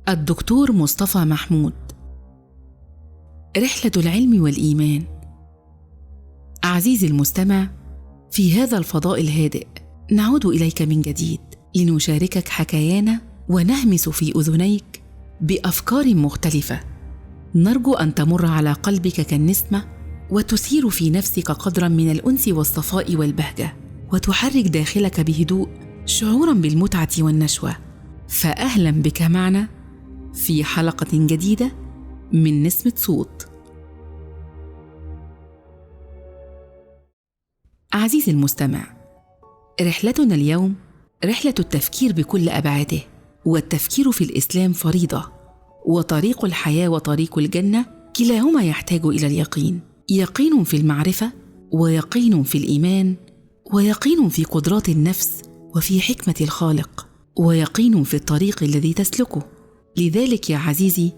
الدكتور مصطفى محمود. رحلة العلم والإيمان. عزيزي المستمع، في هذا الفضاء الهادئ نعود إليك من جديد لنشاركك حكايانا ونهمس في أذنيك بأفكار مختلفة نرجو أن تمر على قلبك كالنسمة وتثير في نفسك قدرا من الأنس والصفاء والبهجة، وتحرك داخلك بهدوء شعورا بالمتعة والنشوة. فأهلا بك معنا في حلقة جديدة من نسمة صوت. عزيزي المستمع، رحلتنا اليوم رحلة التفكير بكل أبعاده، والتفكير في الإسلام فريضة، وطريق الحياة وطريق الجنة كلاهما يحتاج إلى اليقين، يقين في المعرفة، ويقين في الإيمان، ويقين في قدرات النفس وفي حكمة الخالق، ويقين في الطريق الذي تسلكه. لذلك يا عزيزي،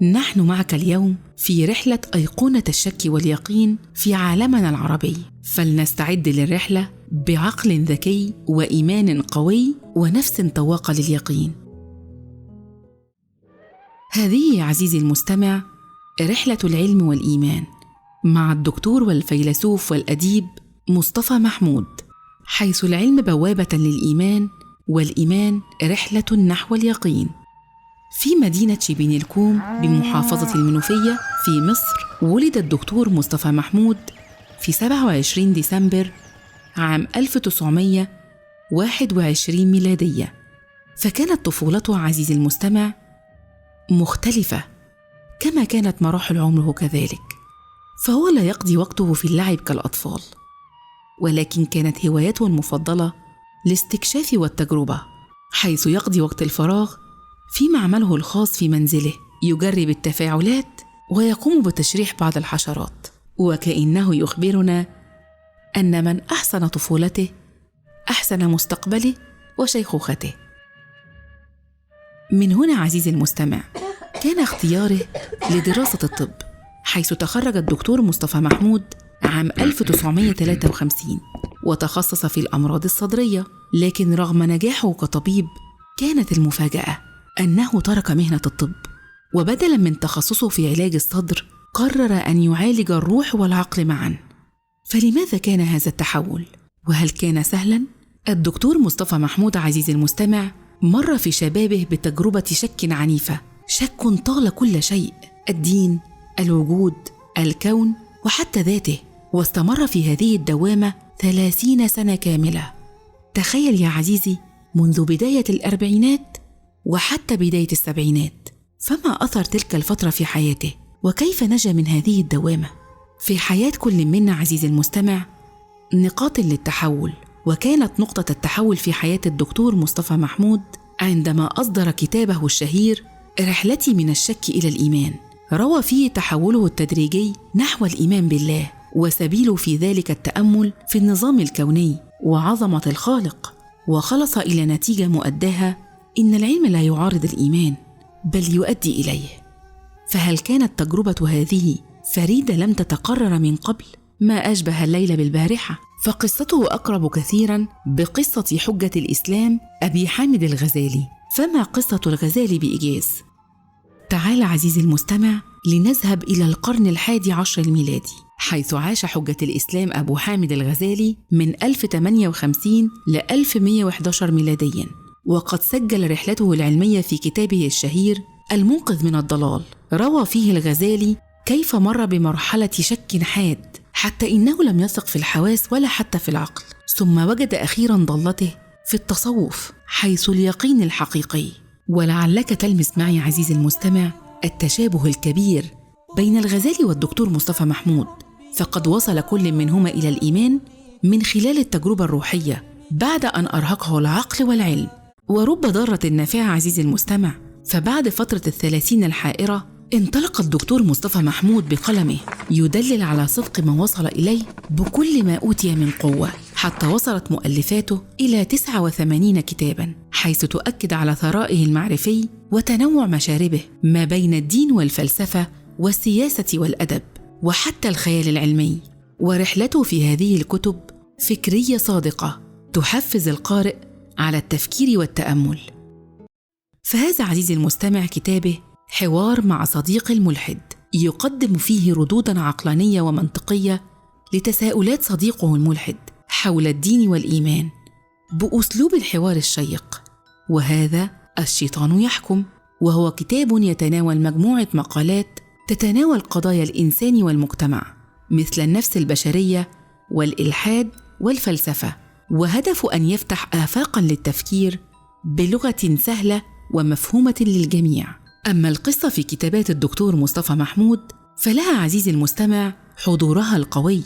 نحن معك اليوم في رحلة أيقونة الشك واليقين في عالمنا العربي، فلنستعد للرحلة بعقل ذكي وإيمان قوي ونفس طواقة لليقين. هذه يا عزيزي المستمع رحلة العلم والإيمان مع الدكتور والفيلسوف والأديب مصطفى محمود، حيث العلم بوابة للإيمان، والإيمان رحلة نحو اليقين. في مدينة شبين الكوم بمحافظة المنوفية في مصر، ولد الدكتور مصطفى محمود في 27 ديسمبر عام 1921 ميلادية. فكانت طفولته عزيزي المستمع مختلفة، كما كانت مراحل عمره كذلك، فهو لا يقضي وقته في اللعب كالأطفال، ولكن كانت هوايته المفضلة الاستكشاف والتجربة، حيث يقضي وقت الفراغ في معمله الخاص في منزله، يجرب التفاعلات ويقوم بتشريح بعض الحشرات، وكأنه يخبرنا أن من أحسن طفولته أحسن مستقبله وشيخوخته. من هنا عزيزي المستمع كان اختياره لدراسة الطب، حيث تخرج الدكتور مصطفى محمود عام 1953 وتخصص في الأمراض الصدرية. لكن رغم نجاحه كطبيب، كانت المفاجأة أنه ترك مهنة الطب، وبدلاً من تخصصه في علاج الصدر قرر أن يعالج الروح والعقل معاً. فلماذا كان هذا التحول؟ وهل كان سهلاً؟ الدكتور مصطفى محمود عزيزي المستمع مر في شبابه بتجربة شك عنيفة، شك طال كل شيء، الدين، الوجود، الكون، وحتى ذاته، واستمر في هذه الدوامة 30 سنة كاملة. تخيل يا عزيزي، منذ بداية الأربعينات وحتى بداية السبعينات. فما أثر تلك الفترة في حياته؟ وكيف نجا من هذه الدوامة؟ في حياة كل منا عزيزي المستمع نقاط للتحول، وكانت نقطة التحول في حياة الدكتور مصطفى محمود عندما أصدر كتابه الشهير رحلتي من الشك إلى الإيمان. روى فيه تحوله التدريجي نحو الإيمان بالله، وسبيله في ذلك التأمل في النظام الكوني وعظمة الخالق، وخلص إلى نتيجة مؤداها إن العلم لا يعارض الإيمان بل يؤدي إليه. فهل كانت تجربة هذه فريدة لم تتقرر من قبل؟ ما أشبه الليل بالبارحة. فقصته أقرب كثيرا بقصة حجة الإسلام أبي حامد الغزالي. فما قصة الغزالي بإيجاز؟ تعال عزيزي المستمع لنذهب إلى القرن 11 الميلادي، حيث عاش حجة الإسلام أبو حامد الغزالي من 1058 ل 1111 ميلادياً، وقد سجل رحلته العلمية في كتابه الشهير المنقذ من الضلال. روى فيه الغزالي كيف مر بمرحلة شك حاد، حتى إنه لم يثق في الحواس ولا حتى في العقل، ثم وجد أخيراً ضالته في التصوف، حيث اليقين الحقيقي. ولعلك تلمس معي عزيزي المستمع التشابه الكبير بين الغزالي والدكتور مصطفى محمود، فقد وصل كل منهما إلى الإيمان من خلال التجربة الروحية بعد أن أرهقه العقل والعلم. ورب ضارة نافعة عزيزي المستمع، فبعد فترة 30 الحائرة انطلق الدكتور مصطفى محمود بقلمه يدلل على صدق ما وصل إليه بكل ما أوتي من قوة، حتى وصلت مؤلفاته إلى 89 كتاباً، حيث تؤكد على ثرائه المعرفي وتنوع مشاربه ما بين الدين والفلسفة والسياسة والأدب وحتى الخيال العلمي. ورحلته في هذه الكتب فكرية صادقة تحفز القارئ على التفكير والتأمل. فهذا عزيزي المستمع كتابه حوار مع صديق الملحد، يقدم فيه ردوداً عقلانية ومنطقية لتساؤلات صديقه الملحد حول الدين والإيمان بأسلوب الحوار الشيق. وهذا الشيطان يحكم، وهو كتاب يتناول مجموعة مقالات تتناول قضايا الإنسان والمجتمع مثل النفس البشرية والإلحاد والفلسفة، وهدفه أن يفتح آفاقاً للتفكير بلغة سهلة ومفهومة للجميع. أما القصة في كتابات الدكتور مصطفى محمود فلها عزيزي المستمع حضورها القوي،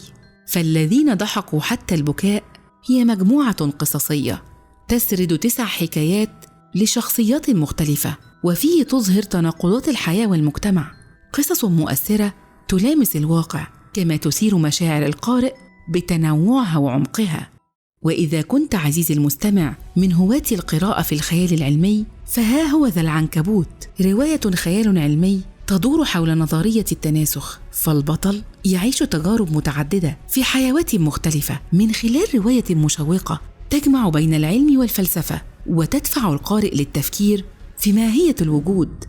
فالذين ضحكوا حتى البكاء هي مجموعة قصصية تسرد 9 حكايات لشخصيات مختلفة، وفيه تظهر تناقضات الحياة والمجتمع، قصص مؤثرة تلامس الواقع كما تثير مشاعر القارئ بتنوعها وعمقها. وإذا كنت عزيزي المستمع من هواة القراءة في الخيال العلمي، فها هو ذا العنكبوت، رواية خيال علمي تدور حول نظرية التناسخ، فالبطل يعيش تجارب متعددة في حيوات مختلفة من خلال رواية مشوقة تجمع بين العلم والفلسفة وتدفع القارئ للتفكير في ماهية الوجود.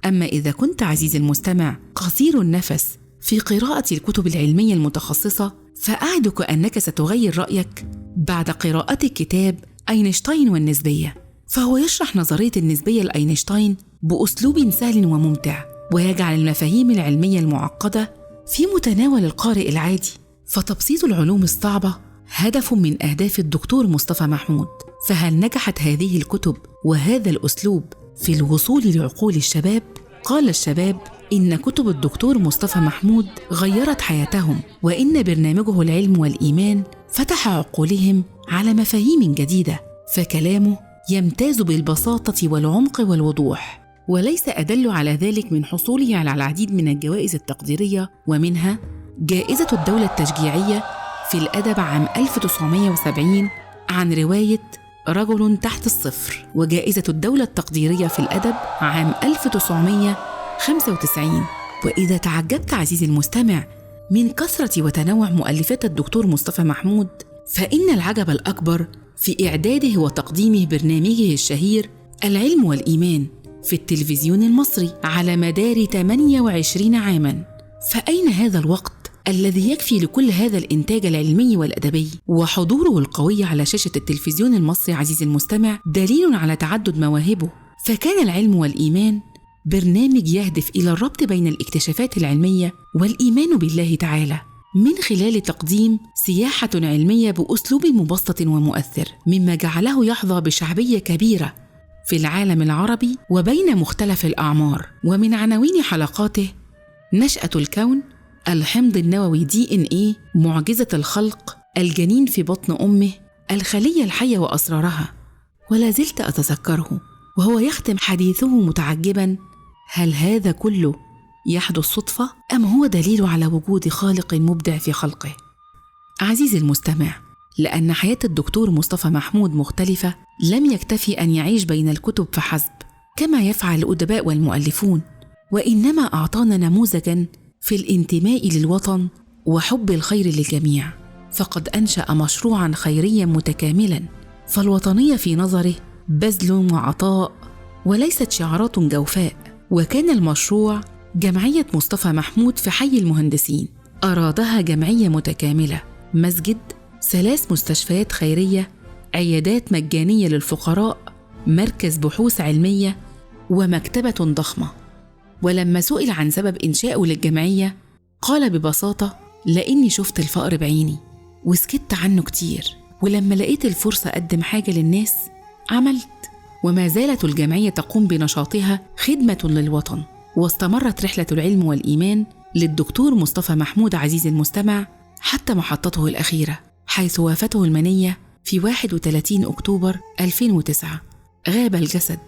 أما إذا كنت عزيزي المستمع قصير النفس في قراءة الكتب العلمية المتخصصة، فأعدك أنك ستغير رأيك بعد قراءة كتاب أينشتاين والنسبية، فهو يشرح نظرية النسبية لأينشتاين بأسلوب سهل وممتع، ويجعل المفاهيم العلمية المعقدة في متناول القارئ العادي. فتبسيط العلوم الصعبة هدف من أهداف الدكتور مصطفى محمود، فهل نجحت هذه الكتب وهذا الأسلوب في الوصول لعقول الشباب؟ قال الشباب إن كتب الدكتور مصطفى محمود غيرت حياتهم، وإن برنامجه العلم والإيمان فتح عقولهم على مفاهيم جديدة، فكلامه يمتاز بالبساطة والعمق والوضوح، وليس أدل على ذلك من حصوله على العديد من الجوائز التقديرية، ومنها جائزة الدولة التشجيعية في الأدب عام 1970 عن رواية رجل تحت الصفر، وجائزة الدولة التقديرية في الأدب عام 1995. وإذا تعجبت عزيزي المستمع من كثرة وتنوع مؤلفات الدكتور مصطفى محمود، فإن العجب الأكبر في إعداده وتقديمه برنامجه الشهير العلم والإيمان في التلفزيون المصري على مدار 28 عاماً. فأين هذا الوقت الذي يكفي لكل هذا الإنتاج العلمي والأدبي؟ وحضوره القوي على شاشة التلفزيون المصري عزيزي المستمع دليل على تعدد مواهبه، فكان العلم والإيمان برنامج يهدف إلى الربط بين الاكتشافات العلمية والإيمان بالله تعالى من خلال تقديم سياحة علمية بأسلوب مبسط ومؤثر، مما جعله يحظى بشعبية كبيرة في العالم العربي وبين مختلف الأعمار. ومن عناوين حلقاته نشأة الكون، الحمض النووي DNA، معجزة الخلق، الجنين في بطن أمه، الخلية الحية وأسرارها. ولا زلت أتذكره وهو يختم حديثه متعجباً: هل هذا كله يحدث صدفة أم هو دليل على وجود خالق مبدع في خلقه؟ عزيزي المستمع، لأن حياة الدكتور مصطفى محمود مختلفة، لم يكتفي أن يعيش بين الكتب فحسب كما يفعل الأدباء والمؤلفون، وإنما أعطانا نموذجاً في الانتماء للوطن وحب الخير للجميع، فقد أنشأ مشروعاً خيرياً متكاملاً، فالوطنية في نظره بذل وعطاء وليست شعارات جوفاء. وكان المشروع جمعية مصطفى محمود في حي المهندسين، أرادها جمعية متكاملة، مسجد، 3 مستشفيات خيرية، عيادات مجانية للفقراء، مركز بحوث علمية، ومكتبة ضخمة. ولما سئل عن سبب إنشائه للجمعية قال ببساطة: لأني شفت الفقر بعيني وسكت عنه كتير، ولما لقيت الفرصة أقدم حاجة للناس عملت. وما زالت الجمعية تقوم بنشاطها خدمة للوطن، واستمرت رحلة العلم والإيمان للدكتور مصطفى محمود عزيزي المستمع حتى محطته الأخيرة، حيث وافته المنية في 31 أكتوبر 2009. غاب الجسد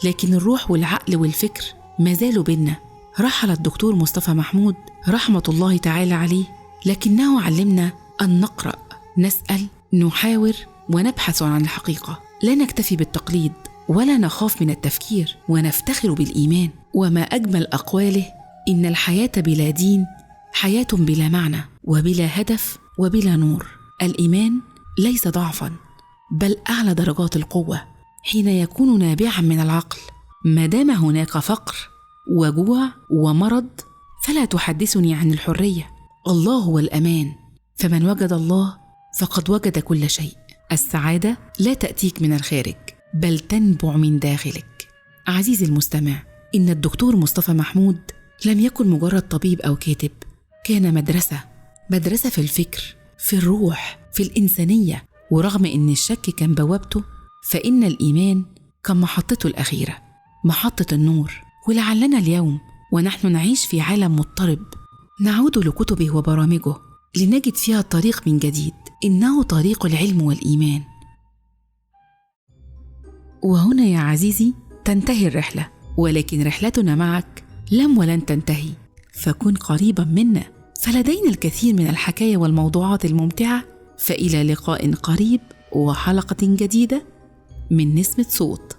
لكن الروح والعقل والفكر ما زالوا بينا. رحل الدكتور مصطفى محمود رحمة الله تعالى عليه، لكنه علمنا أن نقرأ، نسأل، نحاور، ونبحث عن الحقيقة. لا نكتفي بالتقليد ولا نخاف من التفكير، ونفتخر بالإيمان. وما أجمل أقواله: إن الحياة بلا دين حياة بلا معنى، وبلا هدف، وبلا نور. الإيمان ليس ضعفاً بل أعلى درجات القوة، حين يكون نابعا من العقل. ما دام هناك فقر وجوع ومرض فلا تحدثني عن الحرية. الله هو الأمان، فمن وجد الله فقد وجد كل شيء. السعادة لا تأتيك من الخارج بل تنبع من داخلك. عزيزي المستمع، إن الدكتور مصطفى محمود لم يكن مجرد طبيب أو كاتب، كان مدرسة في الفكر، في الروح، في الإنسانية. ورغم إن الشك كان بوابته، فإن الإيمان كان محطته الأخيرة، محطة النور. ولعلنا اليوم ونحن نعيش في عالم مضطرب نعود لكتبه وبرامجه لنجد فيها الطريق من جديد، إنه طريق العلم والإيمان. وهنا يا عزيزي تنتهي الرحلة، ولكن رحلتنا معك لم ولن تنتهي، فكن قريبا منا، فلدينا الكثير من الحكاية والموضوعات الممتعة. فإلى لقاء قريب وحلقة جديدة من نسمة صوت.